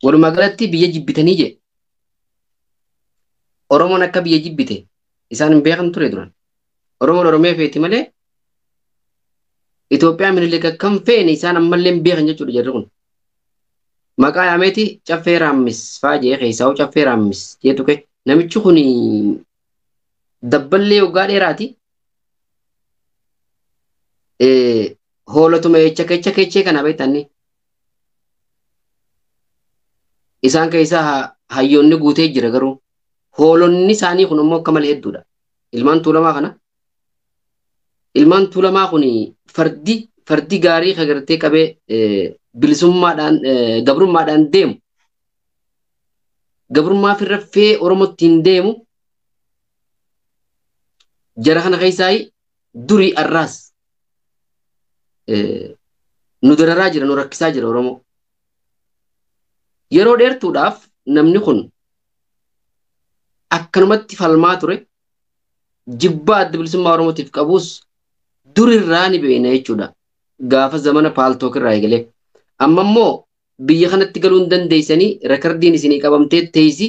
Walumaa galatti biyya jibbitanii jee. Oromoon akka biyya jibbite isaan hin beekan ture duran. Oromoon Oromiyaa feeti malee Itoophiyaa Minilik akkam feene isaan ammallee hin beekan jechuudha jarri kun. Maqaa yaameeti Caffee Raammis fa'aa jee keessaa Caffee Raammis jee tuqe. Namichi kun dabballee waggaa dheeraati. Hoolatuma echa kecha kechee kana beektanni. Isaan keessaa hayyoonni guutee jira garuu hoolonni isaanii kun immoo akka malee hedduudha. Ilmaan tuulamaa kana. Ilmaan tuulamaa kun fardi gaarii kagartee qabee bilisummaadhaan gabrummaadhaan deemu. Gabrummaa firra fee Oromootti deemu. Jara kana keessaa durii arraas nu dararaa jira, nu rakkisaa jira Oromoo. Yeroo dheertuudhaaf namni kun akkanumatti falmaa ture. Jibbaa adda bilisummaa Oromootiif qabus durirraa ni beekna jechuudha. Gaafa zamana Paaltook irraa eegalee. Amma immoo biyya kanatti galuu hin dandeessanii reekardiin isinii qabamtee teessi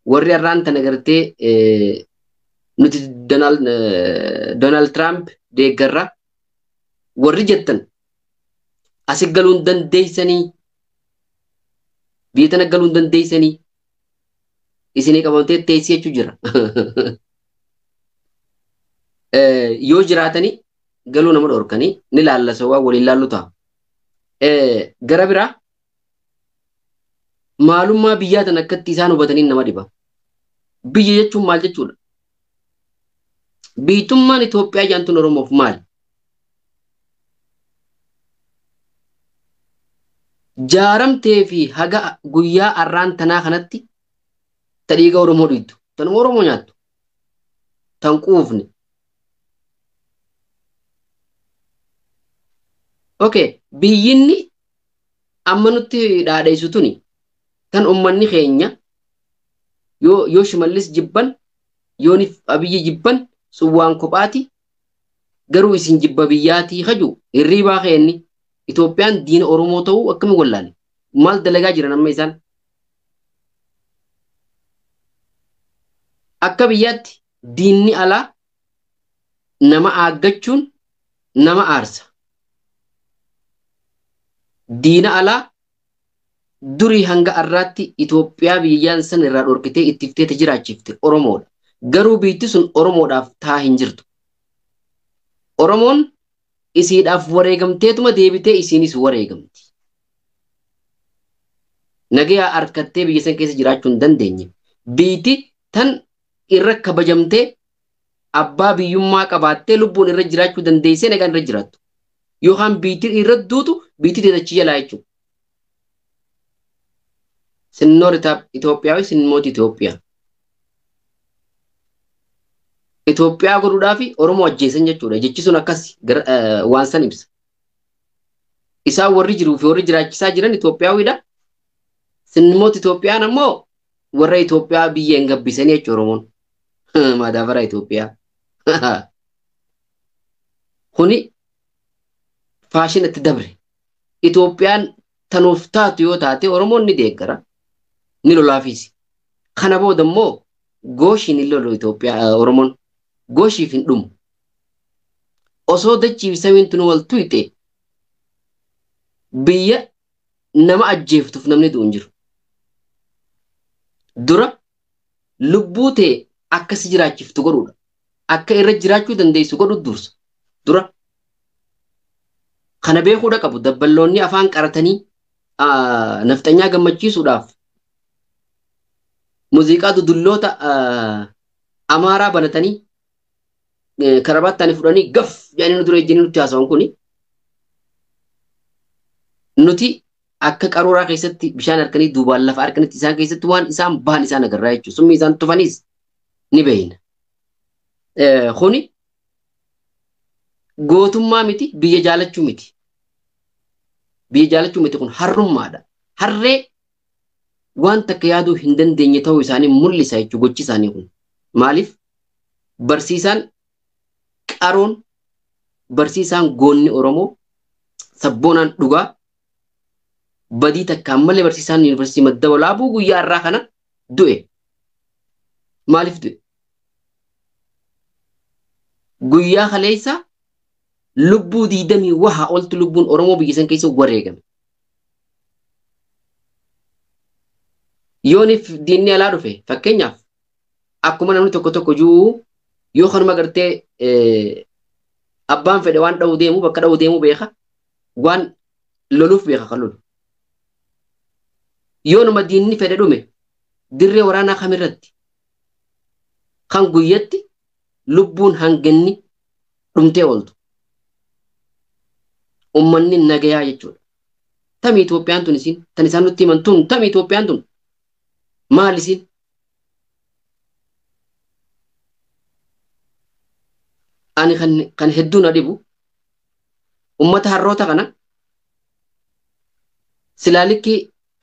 warri har'aan tana gartee nuti Doonaald Tiraamp deeggarra warri jettan asi galuu hin dandeessanii biyya tana galuu hin dandeessanii isinii qabamtee teessi jechuu jira. Yoo jiraatanii galuu nama dhorkanii ni laallasa waan waliin laallu ta'a. Gara biraa maalummaa biyyaa tan akkatti isaan hubatanii nama dhiba. Biyya jechuun maal jechuudha? Biyyummaan Itoophiyaa jaantuun Oromoof maali? Jaaramtee fi haga guyyaa arraan tanaa kanatti ta dhiiga Oromoo dhiittu, tanuma Oromoo nyaattu, tan quufne. Okay, biyyinni amma nutti dhaadheessu tuni kan uummanni keenya yoo Shimallis jibban, yoo Abiyyi jibban sun waan kophaati garuu isin jibba biyyaatii haju hirriibaa keenni Itoophiyaan diina Oromoo ta'uu akkamiin wallaale? Maal dalagaa jiran amma isaan? Akka biyyaatti diinni alaa nama aaggachuun nama aarsa. Diina alaa durii hanga har'aatti Itoophiyaa biyyaan san irraa dhorkitee itti fitee jiraachifte Oromoodha. Garuu biyyi sun Oromoodhaaf taa hin jirtu. Oromoon isiidhaaf wareegamteetuma deebitee isiinis wareegamti. Nagayaa harkattee biyya san keessa jiraachuu hin dandeenye. Biyyi tan irra kabajamtee abbaa biyyummaa qabaattee lubbuun irra jiraachuu dandeessee nagaan irra jiraattu. Yookaan biyyi irra duutu biyyi teetachii jalaa jechuudha. Sinnoor Itoophiyaa sinmooti Itoophiyaa. Itoophiyaa godhuudhaaf Oromoo ajjeesan jechuudha. Jechi sun akkas waan san ibsa. Isaan warri jiruu fi warri jiraachisaa jiran Itoophiyaawidha. Sinmooti Itoophiyaan ammoo warra Itoophiyaa biyya hin gabbisanii jechuudha Oromoon. Madaabara Itoophiyaa. Kuni faashinatti dabre. Itoophiyaan tanuuf taatu yoo taate Oromoon ni deeggara. Ni lolaafisi. Kana booda immoo gooshiin hin lolu Itoophiyaa Oromoon. Gooshiif hin dhumu. Osoo dachii fi samiin tun wal tuyxe biyya nama ajjeeftuuf namni du'u hin jiru. Dura lubbuu ta'e akka si jiraachiftu godhuudha. Akka irra jiraachuu dandeessu godhu dursa. Dura kana beekuudha qabu dabballoonni afaan qaratanii nafxanyaa gammachiisuudhaaf muuziqaa dudulloota Amaaraa banatanii karabaattaan fudhanii gaf jedhanii nu dura ejjennee nutti haasawan kuni nuti akka qaruuraa keessatti bishaan harkanii duubaan lafa harkanitti isaan keessatti waan isaan bahan isaan agarraa jechuudha. Summii isaan tufanis ni beekna. Kuni gootummaa miti biyya jaalachuu miti. Biyya jaalachuu miti kun harrummaadha. Harree waan takka yaaduu hin dandeenye ta'uu isaanii mul'isa jechuudha gochi isaanii kun. Maaliif barsiisaan qaroon barsiisaan goonni Oromoo sabboonaan dhugaa Badii takkaan malee barsiisaan yuunivarsiitii Madda Walaabuu guyyaa irraa kana du'e. Maaliif du'e? Guyyaa kaleessa lubbuu 20 oltu lubbuun Oromoo biyya san keessa wareegame. Yooniif diinni alaa dhufe fakkeenyaaf akkuma namni tokko tokko jiru yoo kanuma gartee abbaan fedhe waan dha'uu deemu bakka dha'uu deemu beeka waan loluuf beeka kan lolu. Yoo nama diinni fedhe dhume dirree waraanaa kamirratti kan guyyatti lubbuun hanganni dhumtee ooltu. Uummanni nagayaa jechuudha. Tami Itoophiyaan tun isin tan isaan nutti himan tun tami Itoophiyaan tun maal isin? Ani kan hedduu na dhibu uummata harroota kana silaalikki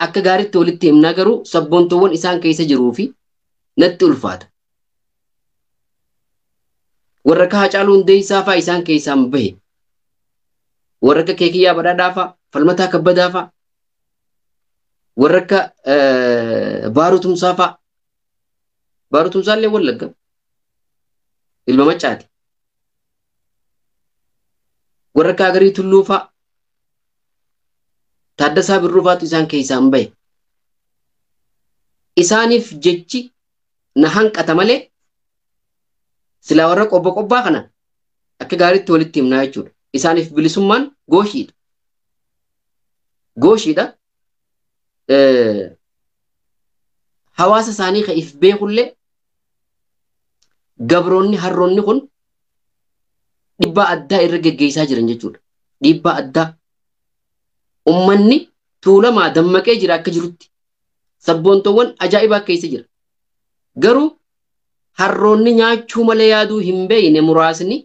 akka gaariitti walitti himnaa garuu sabboontoowwan isaan keessa jiruu fi natti ulfaata. Warra akka Haacaaluu Hundeessaa fa'aa isaan keessaan bahe. Warra akka Keekiyyaa Badhaadhaa fa'aa, Falmataa Kabbadaa fa'aa, warra akka Baaruu Tumsaa fa'aa. Baaruu Tumsaa illee Wallagga. Ilma Maccaati. Warra akka Agarii Tulluu fa'aa, Taaddasaa Birruu fa'aatu isaan keessaan bahe. Isaaniif jechi na hanqata malee silaa warra qobba qobbaa kana akka gaariitti walitti himnaa jechuudha. Isaaniif bilisummaan gooshiidha. Gooshiidha. Hawaasa isaanii kan if beekullee gabroonni harroonni kun dhiibbaa addaa irra geggeessaa jiran jechuudha. Dhiibbaa addaa. Uummanni tuulamaa dammaqee jira akka jirutti. Sabboontoowwan ajaa'ibaa keessa jira. Garuu harroonni nyaachuu malee yaaduu hin beekne muraasni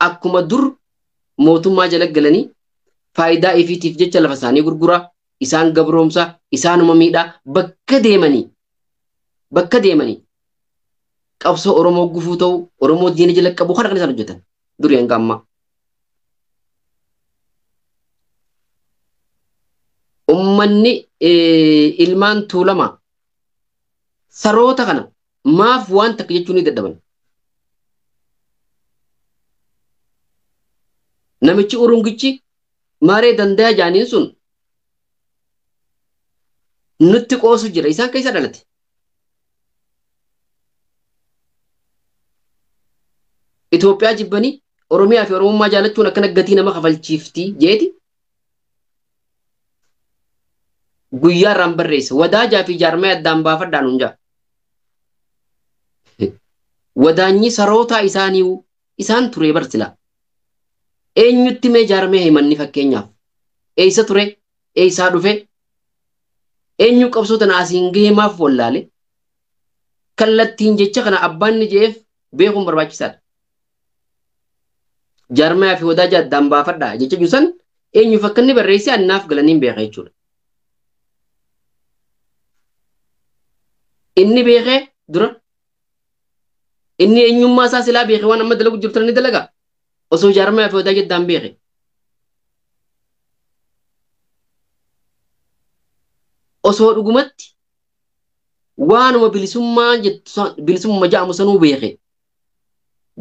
akkuma dur mootummaa jala galanii faayidaa ifiitiif jecha lafa isaanii gurguraa, isaan gabroomsaa, isaanuma miidhaa bakka deemanii qabsoo Oromoo gufuu ta'uu, Oromoo diina jala qabu kana kan isaan hojjetan durii hanga ammaa. Uummanni ilmaan tuulamaa saroota kana maaf waan takka jechuun ni dadhaban. Namichi urungichi maaree danda'a jaaniin sun nutti qoosu jira isaan keessa dhalate. Itoophiyaa jibbanii Oromiyaa fi Oromummaa jaalachuun akkana gatii nama kafalchiifti jeeti. Guyyaa irraan barreessa. Wadaajaa fi jaarmee addaan baafadhaan hunjaa. Wadaanyi sarootaa isaanii isaan ture barsila. Eenyutti mee jaarmee himanni fakkeenyaaf? Eessa ture? Eessaa dhufe? Eenyu qabsoo tana asiin gahee maaf wallaale? Kallattiin jecha kana abbaan ni je'eef beekuun barbaachisaadha. Jaarmee fi wadaaja addaan baafadhaa jecha jiru san eenyuuf akka inni barreesse annaaf galaniin beeka jechuudha. Inni beekee dura inni eenyummaa isaa silaa beekee waan amma dalagu jirtu ni dalaga. Osoo jaarmee fi wadaaja addaan beeke. Osoo dhugumatti waanuma bilisummaa jettu bilisummaa ja'amu sanuu beeke.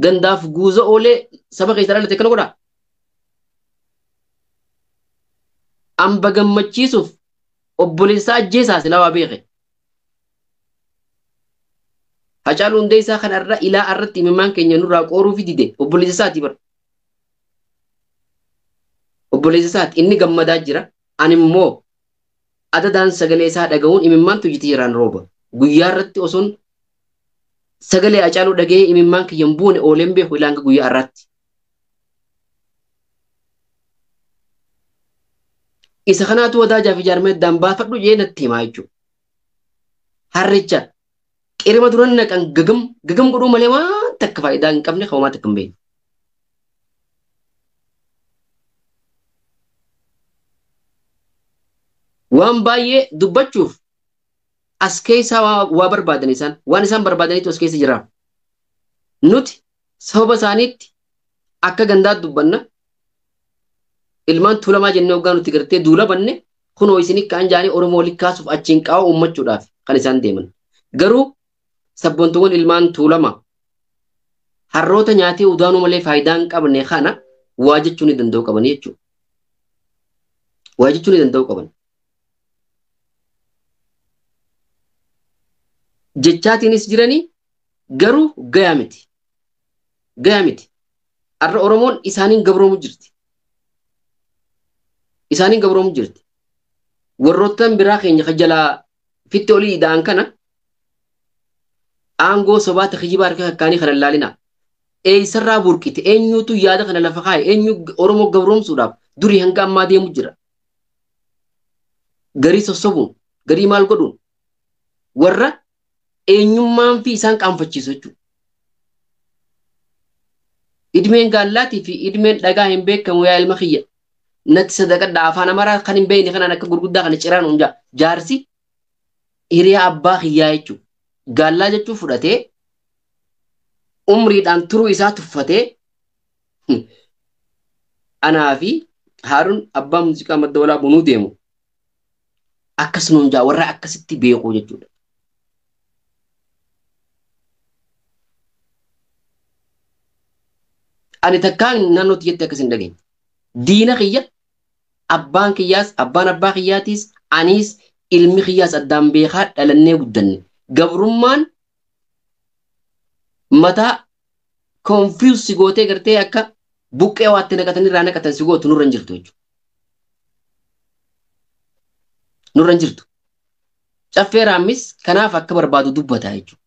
Gandaaf guuza oolee saba keessa dhalate kana godhaa. Amba gammachiisuuf obboleessaa ajjeesaa silaa waa beeke. Hacaaluu Hundeessaa kanarra ilaa irratti imimmaan keenya nurraa qooruu fi dide obboleessa isaati bara. Obboleessa isaati inni gammadaa jira. Ani immoo adadaan sagalee isaa dhaga'uun imimmaan tujjiti jiraan rooba. Guyyaa irratti osoon sagalee Hacaaluu dhaga'ee imimmaan kiyyan buune ooleen beeku ilaan guyyaa irratti. Isa kanaatu wadaajaa fi jaarmee addaan baafadhu jee natti himaa jechuudha. Harricha qirima duran naqan gagam gagam godhuu malee waan takka faayidaa hin qabne kan homaa takka hin beekne. Waan baay'ee dubbachuuf as keessaa waa barbaadan isaan waan isaan barbaadaniitu as keessa jira. Nuti sababa isaaniitti akka gandaatti dubbanna. Ilmaan tuulamaa jennee hoggaa nuti gartee duula banne Kunoo isin kaan jaanii Oromoo likkaasuuf achiin qaawwa uummachuudhaaf kan isaan deeman. Garuu sabboontuuwwan ilmaan Tuulama harroota nyaatee udaanuu malee faayidaa hin qabne kana waa jechuu ni danda'u qabanii jechuudha. Waa jechuu ni danda'u qaban. Jechaatiinis jiranii garuu gayaa miti. Gayaa miti. Har'a Oromoon isaaniin gabroomu jirti. Isaaniin gabroomu jirti. Warroottan biraa keenya kan jalaa fitti olii ida'an kana aangoo sobaata kijibaa harka kakkaanii kana ilaalina. Eessarraa burqite eenyuutu yaada kana lafa kaa'e eenyu Oromoo gabroomsuudhaaf durii hanga ammaa deemu jira. Garii sossobuun garii maal godhuun warra eenyummaan fi isaan qaanfachiisu jechuudha. Idmeen gaallaatii fi idmeen dhagaa hin beekamu yaa ilma kiyya. Natti sadaqadha afaan Amaaraa kan hin beekne kanaan akka gurguddaa kana ciraan hundaa jaarsi hiriyaa abbaa kiyyaa jechuudha. Gaallaa jechuun fudhatee umriidhaan turuu isaa tuffatee anaa fi Haaruun abbaa muuziqaa madda walaa bunuu deemu akkasuma hundaa warra akkasitti beeku jechuudha. Ani takkaan naannoo tiyyatti akkas hin dhageenye. Diina kiyya abbaan kiyyaas abbaan abbaa kiyyaatiis aniis ilmi kiyyaas addaan beekaa dhalannee guddanne. Gabrummaan mataa konfiyuus si gootee gartee akka buqqee waatti naqatan irraa naqatan si gootu nurra hin jirtu jechuudha. Nurra hin jirtu. Caffee raammis kanaaf akka barbaadu dubbata jechuudha.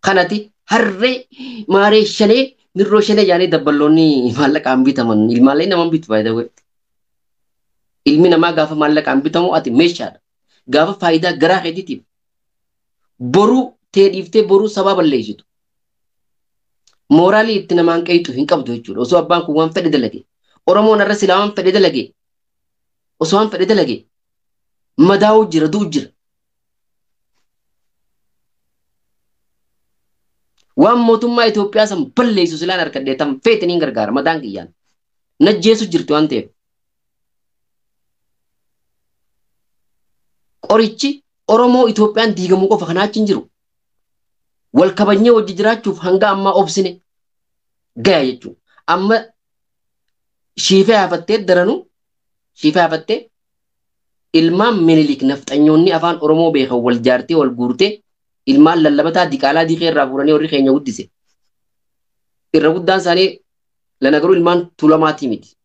Kanati harree maaree shanee mirroo shanee jaanii dabballoonni maallaqaan bitaman ilmaallee naman bitu baay'ee. Ilmi namaa gaafa maallaqaan bitamu ati meeshaadha. Gaafa faayidaa garaa keetiitiif boruu tee dhiiftee boruu sabaa balleessitu. Mooraalii itti namaan qeexu hin qabdu jechuudha. Osoo abbaan kun waan fedhe dalage. Oromoon irra silaa waan fedhe dalage. Osoo waan fedhe dalage. Madaa'uu jira du'u jira. Waan mootummaa Itoophiyaa san balleessu silaan harkadhee tan feetaniin gargaara mataan kiyyaan. Najjeesu jirti waan ta'eef. Qorichi Oromoo Itoophiyaan diigamuu qofa kanaa achi hin jiru. Wal kabajnee wajji jiraachuuf hanga ammaa obsine gaya jechuudha. Amma shiifee hafattee daranuu shiifee hafattee ilmaan Minilik nafxanyoonni afaan Oromoo beekan wal jaartee wal guurtee ilmaan lallabataa diqaalaa diiqee irraa fuudhanii warri keenya guddise. Irra guddaan isaanii lana garuu ilmaan Tuulamaatii miti.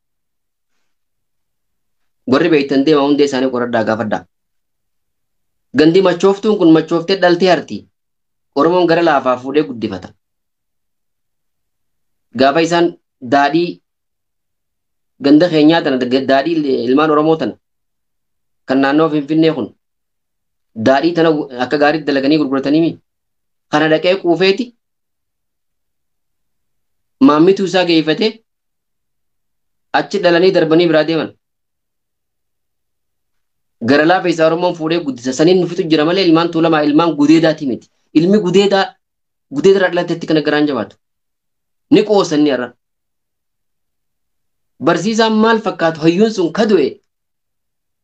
Warri beektan deema hundee isaanii qoradhaa gaafadhaa. Gandi machooftuun kun machooftee dhaltee harti. Oromoon gara laafaa fuudhee guddifata. Gaafa isaan daadhii ganda keenyaa tana daadhii ilmaan Oromoo tana kan naannoo Finfinnee kun daadhii tana akka gaariitti dalaganii gurguratanii mi? Kana dhaqee quufeeti maammituu isaa geeffatee achi dhalanii darbanii biraa deeman. Gara laafa isaa Oromoon fuudhee guddisa. Saniin nufitu jira malee ilmaan Tuulamaa ilmaan gudeedaatii miti. Ilmi gudeedaa gudeedarraa dhalatetti kana garaan jabaatu. Ni qoosanni har'a. Barsiisaan maal fakkaatu hayyuun sun ka du'e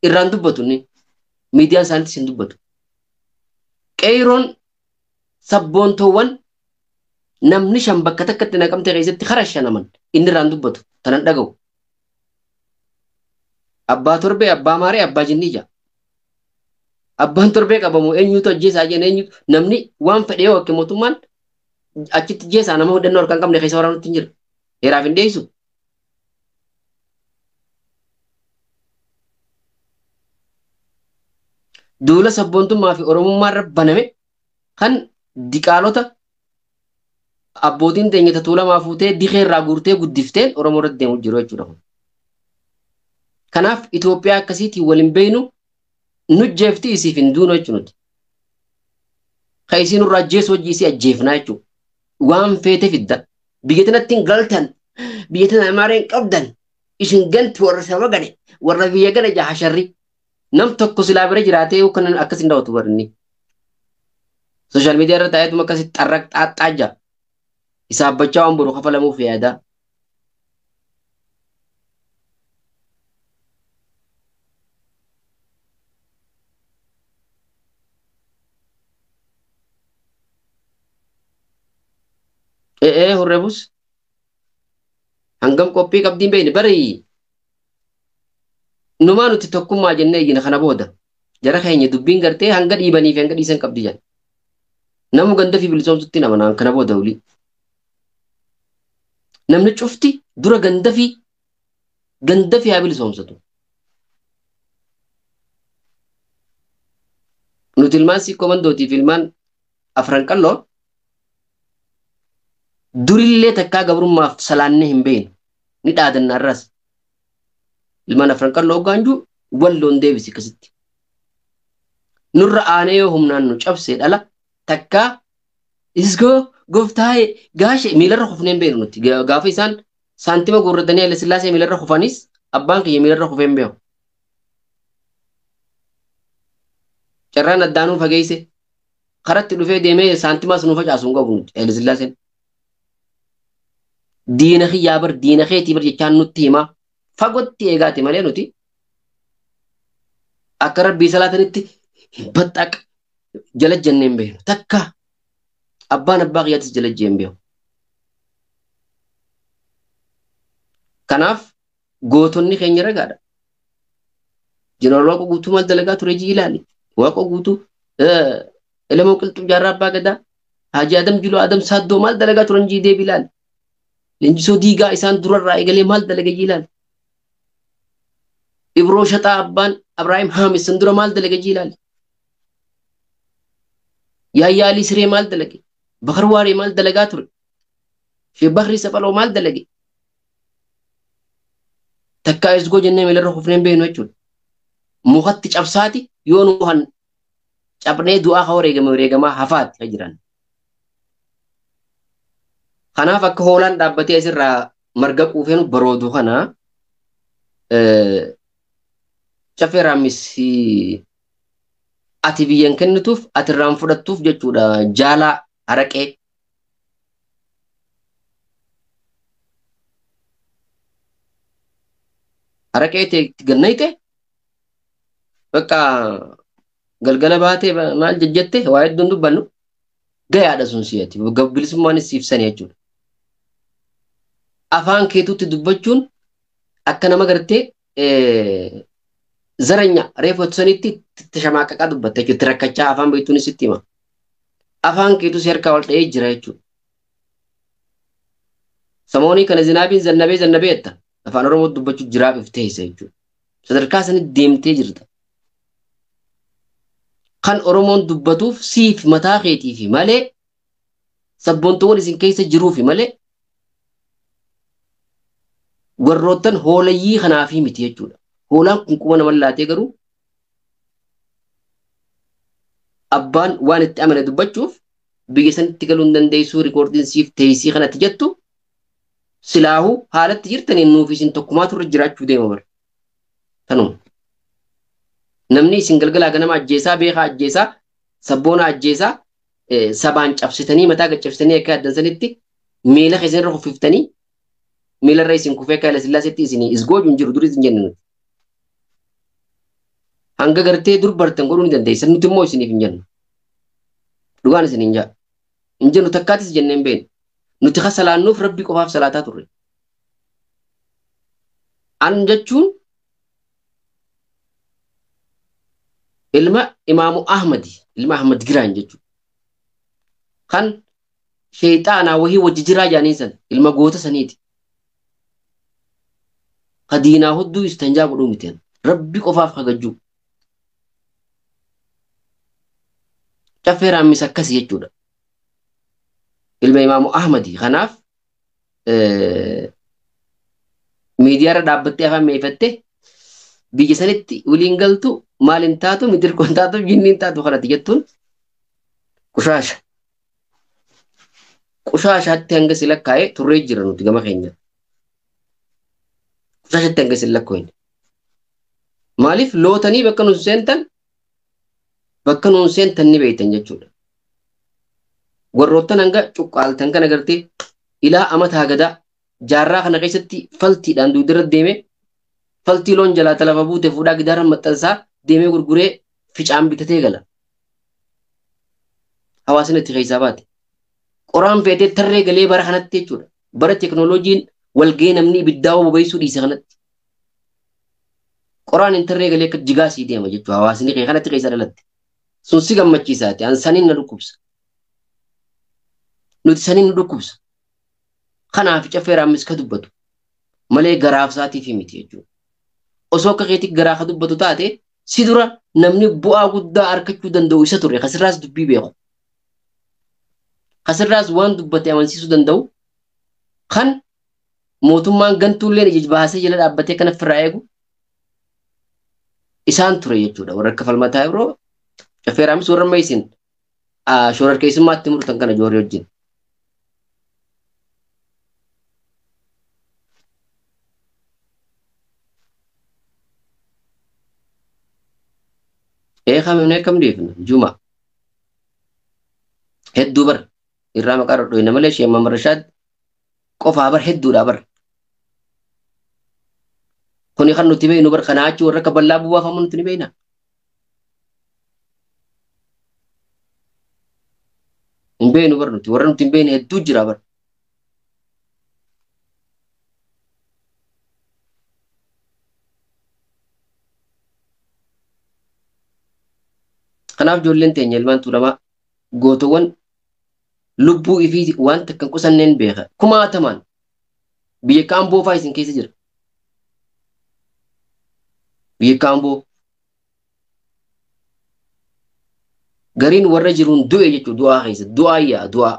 irraan dubbatu inni. Miidiyaan isaaniitis hin dubbatu. Qeeroon sabboontoowwan namni shan bakka takkatti naqamte keessatti kara shanaman inni irraan dubbatu tanan dhaga'u. Abbaa torbee abbaa maaree abbaa jinnii jaa. Abbaan torbee qabamu eenyutu ajjeesaa jenna eenyutu namni waan fedhe yoo akka mootummaan achitti jeesaa nama hudhannoo harkaan qabne keessa waraanutti hin jira. Heeraaf hin dhiyeessu. Duula sabboontummaa fi Oromummaa irra baname kan diqaalota abbootiin teenya Tuulamaa fuutee diqee irraa guurtee guddifteen Oromoo irratti deemu jiru jechuudha. Kanaaf Itoophiyaa akkasiitiin waliin beeknu nu jeefti isiif hin duunu jechuudha. Kan isiin nurraa ajjeesu hojii isii ajjeefnaa jechuudha. Waan feete fidda. Biyya tanatti hin galtan. Biyya tana amaareen qabdan. Isin ganti warra saba gane. Warra biyya gane jaha sharri. Nam tokko silaa bira jiraatee kan akkas hin daawwatu barinni. Sooshaal miidiyaa irra taa'eetuma akkasitti xarraq xaaxxaa jira. Isa abbachaa waan boru kafalamuuf yaada. Ee hurrebus hangam qophii qabdiin beekne bari numaa nuti tokkummaa jennee iyyina kana booda jara keenya dubbiin gartee hanga dhiibanii fi hanga dhiisan qabdi jedha. Namu ganda fi bilisoomsutti nama naan kana booda olii. Namni cufti dura ganda fi haa bilisoomsatu. Nuti ilmaan Sikkoo Mandootii fi ilmaan Afran Qalloo durillee takkaa gabrummaaf salaannee hin beeknu ni dhaadanna irraas. Ilmaan Afran Qalloo hoggaanjuu walloon deebisi akkasitti. Nurra aanee yoo humnaan nu cabsee dhala takkaa isgoo gooftaa'ee gaashee miilarra kufnee hin beeknu nuti. Gaafa isaan saantima guurratanii Haile Sillaasee miilarra kufanis abbaan kiyya miilarra kufee hin beeku. Carraan addaanuu fageesse karatti dhufee deemee saantimaas nu facaasu hin qabu nuti Haile Sillaaseen. Diina kiyyaa bar diina keetii bar jechaan nutti himaa fagootti eegaate malee nuti akka rabbii salaatanitti baxxaq jala jennee hin beeknu takka abbaan abbaa kiyyaatis jala jee hin beeku. Kanaaf gootonni keenya ragaadha. Jeneraal Waaqoo Guutuu maal dalagaa ture jii ilaali. Waaqoo Guutuu Elemoo Qilxuu Jaarraa Abbaa Gadaa Haaji Adam Juloo Adam Saaddoo maal dalagaa turan jii deebi ilaali. Leenjisoo Diigaa isaan durarraa eegalee maal dalaga jii ilaali. Ibroo Shaxaa abbaan Abrahaam Haamis san dura maal dalaga jii ilaali. Yaayyaa Alii Siree maal dalage? Bakar Waaree maal dalagaa ture? Sheekh Bakrii Saphaloo maal dalage? Takkaa isgoo jennee miilarra kufnee hin beeknu jechuudha. Mukatti cabsaati yoo nu han cabnee du'aa ka wareegame wareegamaa hafaati ka jiran. Kanaaf akka hoolaan dhaabbatee asirraa marga quufee nu baroodu kana Caffee Raammis ati biyyan kennituuf ati irraan fudhattuuf jechuudha jaalaa araqee. Araqee itti gannayte bakka galgala baatee maal jejjette waa hedduun dubbannu gayaadha sun si'ati bilisummaanis siif sani jechuudha. Afaan keetuutti dubbachuun akka nama gartee zaranya reefu sanitti itti shamaaqaqaa dubbatta jechuudha. Itti rakkachaa afaan beektuunis sitti hima. Afaan keetu si harkaa wal dha'ee jira jechuudha. Samoonii kana zinaabiin zannabee zannabee jetta. Afaan Oromoo dubbachuu jiraaf if teessa jechuudha. Sadarkaa sanitti deemtee jirta. Kan Oromoon dubbatuuf siif mataa keetiifi malee sabboontuuwwan isin keessa jiruufi malee warroottan hoolayyii kanaafii miti jechuudha. Hoolaan kun quba nama laatee garuu abbaan waan itti amane dubbachuuf biyya sanitti galuu hin dandeessuu rikoordiin siif teessii kanatti jettu silaahuu haalatti jirtaniin nuuf isin tokkumaa turre jiraachuu deema bara. Tanuma. Namni isin galgalaa ganama ajjeesaa beekaa ajjeesaa sabboona ajjeesaa sabaan cabsitanii mataa gaccabsitanii akka addan sanitti miila keessan irra kuffiftanii miila irra isin kufee akka Haile-Sillaaseetti isin isgooju hin jiru duris hin jenne nuti. Hanga gartee dur bartan godhuu ni dandeessan nuti immoo isiniif hin jennu. Dhugaan isin hin jaa. Hin jennu takkaatis jennee hin beeknu. Nuti ka salaannuuf rabbi qofaaf salaataa turre. An jechuun ilma Imaamu Ahmadi, ilma Ahmad Giraan jechuudha. Kan sheexaanaa wahii wajji jiraa jaaniin san ilma goota saniiti. Ka diinaa hudduu istanjaa godhuu miti. Rabbi qofaaf kagajjuu. Caffee Raammis akkasi jechuudha. Ilma Imaamu Ahmadi kanaaf miidiyaarra dhaabbattee afaan meeffattee biyya sanitti waliin galtu maal hin taatu midirkoon taatu jinni hin taatu kanatti jettuun qushaasha. Qushaashaatti hanga si lakkaa'ee turree jira nuti gama keenya. Qushaashatti hanga si lakkaa'e. Maaliif lootanii bakka nuun seentan bakka nuun seentan ni beektan jechuudha. Warroottan hanga cuqqaaltan kana gartee ilaa amataa gadaa jaarraa kana keessatti faltiidhaan duudirra deemee faltii loon jalaa talafa buute fuudhaa gidaara maxxansaa deemee gurguree ficaan bitatee gala. Hawaasni itti keessaa baate. Qoraan feetee tarree galee bara kanatti jechuudha. Bara teknooloojiin walgahii namni ibiddaa bobeessuu dhiise kanatti. Qoraan hin tarree galee akka jigaa sii deema jechuudha. Hawaasni kee kanatti keessa dhalatte. Sun si gammachiisaati. An saniin na dhukkubsa. Nuti saniin nu dhukkubsa. Kanaaf Caffee Raammis ka dubbatu malee garaaf isaatiif miti jechuudha. Osoo akka keetti garaa ka dubbatu taate si dura namni bu'aa guddaa argachuu danda'u isa ture. Kasirraas dubbii beeku. Kasirraas waan dubbate amansiisuu danda'u kan mootummaan gantuulleen ija baasee jala dhaabbatee kan ofirraa eegu isaan ture jechuudha. Warra akka Falmataa yeroo Caffee Raammis warra amma isin shororkeessummaatti murtan kana Joorii wajjin. Eekamne akkam deefna juma hedduu bar irraa maqaa dhodhoyna malee Sheekh Mahamad Rashaad qofaa bar hedduudha bar. Kuni kan nuti beeknu bar kanaa achi warra akka bal'aa buwaafamu nuti ni beekna. Hin beeknu bar nuti warra nuti hin beekne hedduu jira bar. Kanaaf ijoolleen teenya ilmaan tuulamaa gootowwan lubbuu ifii waan takka hin qusanneen beeka. Kumaatamaan biyya kaamboo fa'aa isin keessa jira. Biyya kaamboo gariin warra jiruun du'e jechuudha du'aa keessa du'aa yaa du'aa.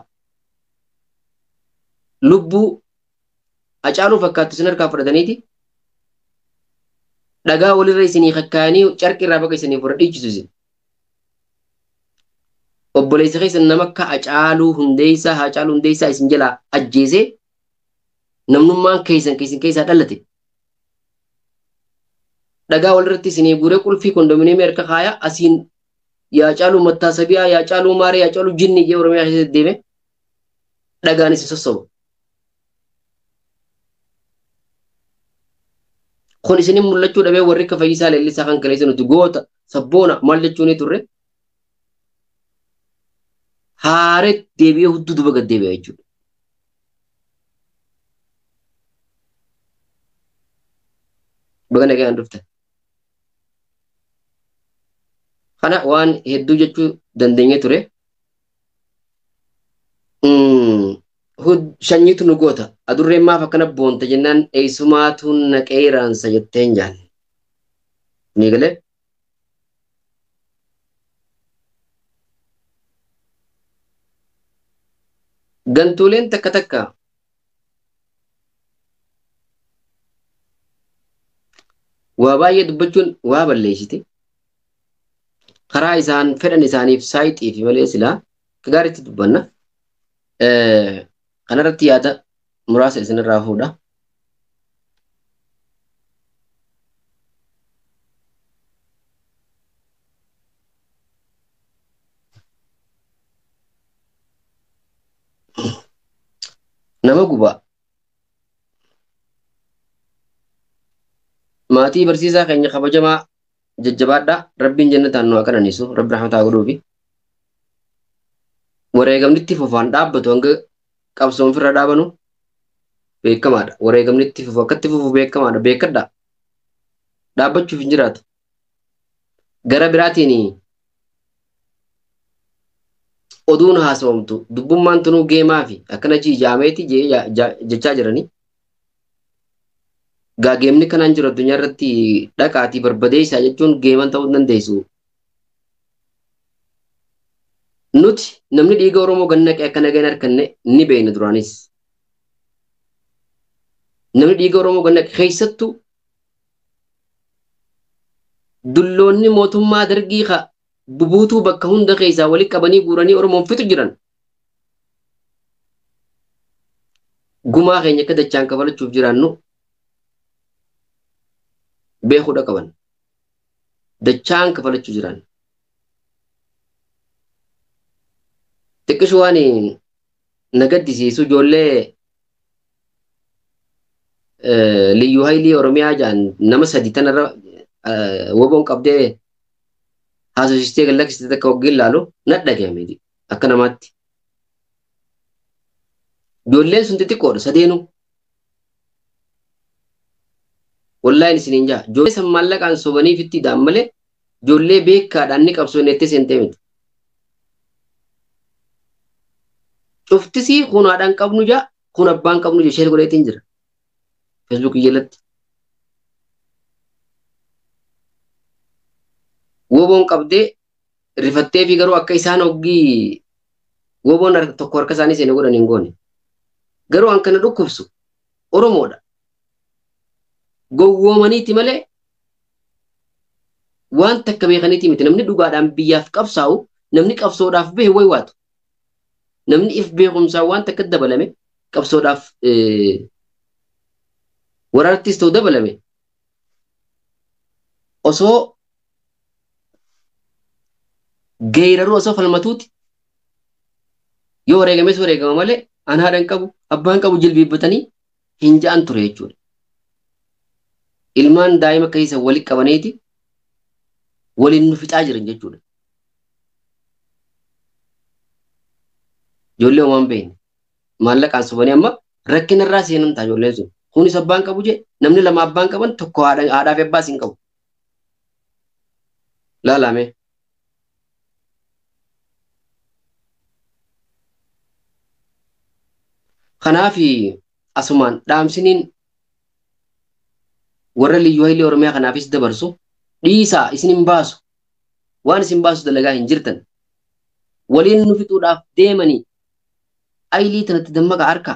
Lubbuu Hacaaluu fakkaattu isin harkaa fudhataniiti dhagaa walirra isinii kakkaayanii carqii irraa baqa isinii fura dhiichisu isin. Obboleessa keessan nama akka Hacaaluu Hundeessaa Hacaaluu Hundeessaa isin jalaa ajjeesee namnummaan keessan keessan keessaa dhalate. Dhagaa walirratti isinii guuree qulfii kondominiyeemii harka kaayaa asiin yaa Hacaaluu Mattaasabiyaa yaa Hacaaluu Maaree yaa Hacaaluu Jinni jee Oromiyaa keessatti deeme dhagaan isin sossoba. Kun isinin mul'achuu dhabee warri akka Fayyisaa Leellisaa kan kaleessa nuti goota sabboona maal jechuun turre haaree deebi'ee hudduu duba gad deebi'a jechuudha. Baga nagaan dhuftan. Kana waan hedduu jechuu dandeenye ture. Shanyiitu nu goota. Adurreen maaf akkana boonta jennaan eessumaatu naqee raansa jetteen jaan. Ni galee? Gantuuleen takka takka waa baay'ee dubbachuun waa balleessiti. Karaa isaan fedhan isaaniif saayixiif malee silaa akka gaariitti dubbanna. Kanarratti yaada muraasa isinirraa fuudha. Nama gubaa. Maatii barsiisaa keenya kabajamaa jajjabaadhaa. Rabbiin jannataan nu haa qananiisu. Rabbi rahmataa godhuufi. Wareegamni itti fufaan dhaabbatu hanga qabsoon ofirra dhaabanu beekamaadha. Wareegamni itti fufu akka itti fufu beekamaadha. Beekadhaa. Dhaabbachuuf hin jiraatu. Gara biraatiin oduun haasawamtu dubbummaan tunuu geemaa fi akkana jaameeti jechaa jiranii. Gaa geemni kanaan jiru addunyaa irratti dhaqaatii barbadeessaa jechuun geeman ta'uu dandeessu. Nuti namni dhiiga Oromoo gannaqee akka nagaan harkanne ni beekna duraanis. Namni dhiiga Oromoo gannaqe keessattuu dulloonni mootummaa dargii bubuutuu bakka hunda keessaa walitti qabanii guuranii Oromoon fixu jiran. Gumaa keenya akka dachaan kafalachuuf jiraannu beekuudha qaban. Dachaan kafalachuu jiran. Xiqqishu waan na gaddisiisu ijoollee Liyyuu Haayilii Oromiyaa jaan nama sadi tanarra woboon qabdee haasofsiistee gad lakkistee takka waggiin laalu na dhagahame akka namaatti. Ijoolleen sun xixiqqoodha sadeenuu. Wallaahi isiniin jaa. Ijoollee san maallaqaan sobanii fitti dhaan malee ijoollee beekaadhaan ni qabsoo inni itti seentee miti. Cuftisii kun haadhaan qabnu jaa kun abbaan qabnu jaa ishee godheetiin jira. Feesbuukii jalatti. Woboon qabdee rifattee fi garuu akka isaan hoggii woboon tokko harka isaanii seene godhan hin goone. Garuu an kana dhukkubsu Oromoodha. Gowwoomaniiti malee waan takka beekaniiti miti. Namni dhugaadhaan biyyaaf qabsaa'u, namni qabsoodhaaf bahe wayi waatu. Namni if beekumsaan waan takka dabalame qabsoodhaaf waraanattis ta'u dabalame osoo geeraruu osoo falmatuuti yoo wareegames wareegama malee an haadha hin qabu abbaan qabu jilbiibbatanii hin ja'an ture jechuudha. Ilmaan daa'ima keessa walitti qabaniiti waliin nu fixaa jiran jechuudha. Ijoollee homaa hin beekne maallaqaan sobanii amma rakkina irraa seenan ta'a ijoolleen sun. Kunis abbaan qabu jee namni lama abbaan qaban tokko haadhaa fi abbaas hin qabu. Laalame. Kanaaf asumaan dhaamsiniin warra liyyuu hayilee Oromiyaa kanaafis dabarsu dhiisaa isin hin baasu. Waan isin baasu dalagaa hin jirtan. Waliin nu fixuudhaaf deemanii aylii tanatti dammaqa harka.